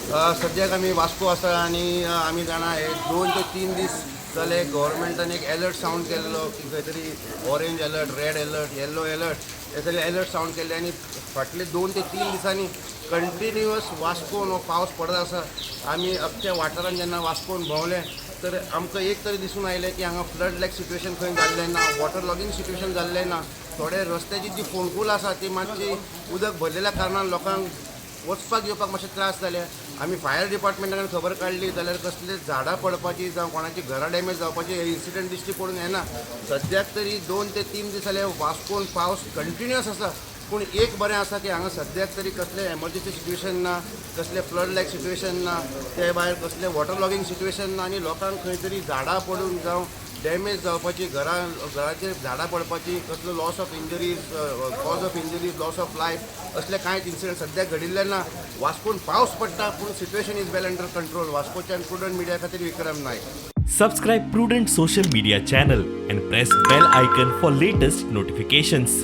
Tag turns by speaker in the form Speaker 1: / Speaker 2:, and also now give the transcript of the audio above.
Speaker 1: सद्याक आमी वास्को आसा आनी आमी जाणा हे 2 ते 3 दीस जाले गव्हर्मेंटान एक एलर्ट सावंड केल्लो की खंय तरी orange alert, red alert, yellow alert, हे सगळे एलर्ट सावंड केल्ले आनी फाटले 2 ते 3 दिसांनी कंटिन्युअस वास्कोन हो पावस पडत आसा. आमी अख्ख्या वाठारान जेन्ना वास्कोन भोंवले तर आमकां एक तरी दिसून आयलें की हांगा फ्लड लायक सिट्युएशन खंय जाल्लें ना, वॉटर लॉगींग सिट्युएशन जाल्लें ना. थोडे रस्त्याची जी फोंडकुलां आसा ती मातशी उदक भरलेल्या कारणान लोकांक वचपाक येवपाक मातशे त्रास जाले. आमी फायर डिपार्टमेंटा कडेन खबर काडली जाल्यार कसले झाडां पडपाची जावं कोणाची घरां डॅमेज जावपाची हे इन्सिडंट दिश्टी पडून येना. सद्याक तरी 2 ते 3 दीस जाले वास्कोन पावस कंटिन्युअस आसा, पूण एक बरें आसा की हांगा सद्याक तरी कसलें एमर्जन्सी सिट्युएशन ना, कसलें फ्लड लायक सिट्युएशन ना, ते भायर कसलें वॉटर लॉगींग सिट्युएशन ना आनी लोकांक खंय तरी झाडां पडून जावं डॅमेज जावपाची, घराचेर झाडां पडपाची, कसलो loss of injuries, cause of injuries, loss of life असले कांयच इन्सिडंट सद्याक घडिल्ले ना. वास्कोन पावस पडटा पूण situation is well under control. वास्कोच्यान प्रुडंट मिडिया खातीर Vikram Naik.
Speaker 2: Subscribe Prudent Social Media channel and press bell icon for latest notifications.